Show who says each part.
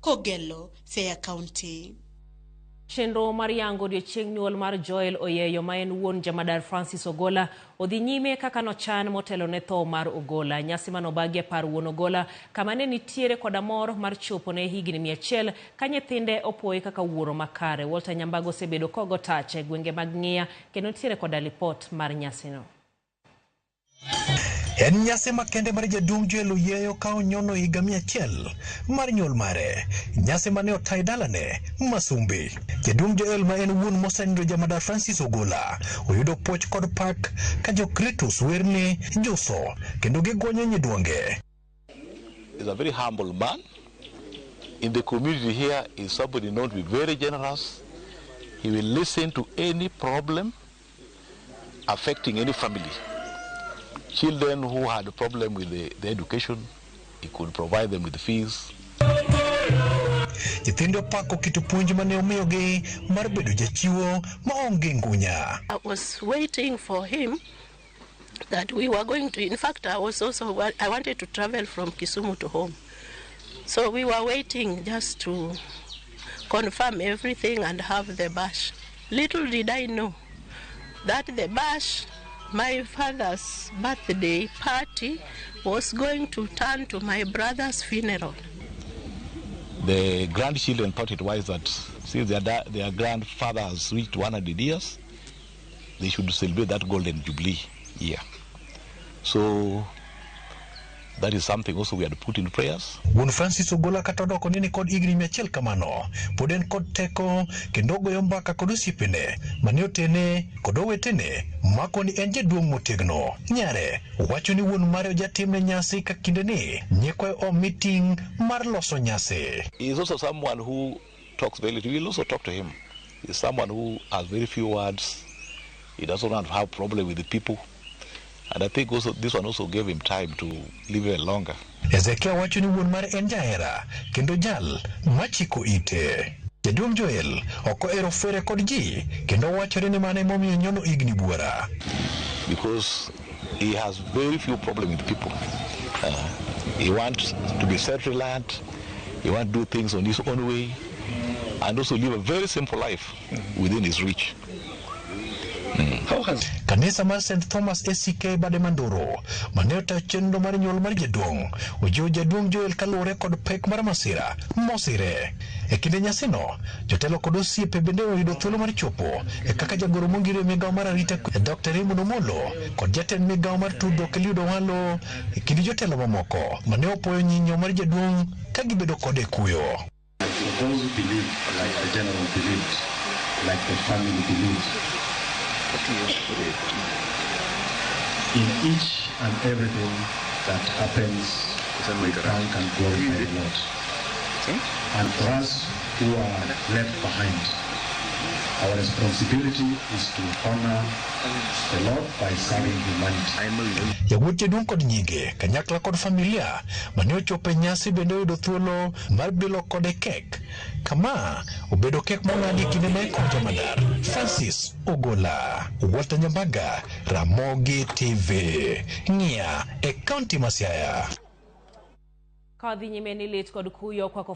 Speaker 1: Kogelo, Siaya County.
Speaker 2: Chenro mar yango odiechieng' nyuol mar Joel Oyeyo ma en wuon jamadar Francis Ogola odhi nyime kaka nochan motelo ne tho mar Ogola. Nyasi manobagi e par wuon Ogola kama ne nitiere koda mor mar chopo ne higni 100 ka nyithinde opoye kaka wuoro makare. Walter Nyambago osebedo kogo tach e gwenge mag Ng'iya kendo nitiere koda lipot mar nyasino.
Speaker 3: En nyasi makende mar jaduong' Joel Oyeyo ka onyono higa 100 mar nyuol mare. Nyasi mane otayi dalane Masumbi. Jaduong' Joel ma en wuon mosenindo jamadar Francis Ogola oyudo puoch kod pak ka jokritus werne juso kendo gigwonyo nyidwonge.
Speaker 4: He's a very humble man. In the community here is somebody known to be very generous. He will listen to any problem affecting any family. Children who had a problem with the education, he could provide them with fees.
Speaker 3: Nyithindo opako kit puonj mane omiyogi mar bedo jachiwo maonge ngunya.
Speaker 5: I was waiting for him that we were going to, in fact, I was also, I wanted to travel from Kisumu to home. So we were waiting just to confirm everything and have the bash. Little did I know that the bash, my father's birthday party, was going to turn to my brother's funeral.
Speaker 4: The grandchildren thought it wise that since their grandfather has reached 100 years, they should celebrate that golden jubilee year. So that is something also we had put in prayers.
Speaker 3: Wuon Francis Ogola kata odoko ni kod higni 100 kamano, pod en kod teko kendo ogoyo mbaka kod osiepene mane otene kod owetene mako ni en jaduong' motegno. Nyare wacho ni wuon mare ojatimne nyasi ka kindeni nyikwaye omi ting' mar loso nyasi.
Speaker 4: He is also someone who talks very little. We will also talk to him. He's someone who has very few words. He doesn't want to have problem with the people. And I think also this one also gave him time to live even longer.
Speaker 3: Ezekia wacho ni wuon mare en jahera kendo jal machiko ite. Jaduong' Joel ok ohero fwere kod ji kendo wachore ni mano emomiyo nyono higni buora.
Speaker 4: Because he has very few problems with people. He wants to be self-reliant. He wants to do things on his own way and also live a very simple life within his reach.
Speaker 3: Kanisa mar St. Thomas ACK Bade Manduro mane otayo chenro mar nyuol mar jaduong' ojiwo jaduong' Joel kaluwore kod pek mar masira mosire. E kinde nyasino, jotelo kod osiepe bende oyudo thuolo mar chopo e kaka jagoro mongiro e migawo mar arita Dr. Raymond Omolo kod jatend migawo mar tudruok Eliud Owalo e kind jotelo mamoko mane opoyo nyinyo mar jaduong' ka gibedo kode e kuyo.
Speaker 6: For those who believe, like the general believed, like the family believed, in each and everything that happens, we thank and glorify the Lord. And for us who are left behind, our responsibility is to honor the Lord by serving humanity.
Speaker 3: Yawuot jaduong' kod nyige kanyakla kod familia mane ochopo e nyasi bende oyudo thuolo mar bilo kode kek. Kama obedo kek mong'adi e kinde ma eko jamadar Francis Ogola. Walter Nyambaga, Ramogi TV. Ng'iya e kaunti ma Siaya.
Speaker 2: Ka wadhi nyime ni lit kod kuyo kwako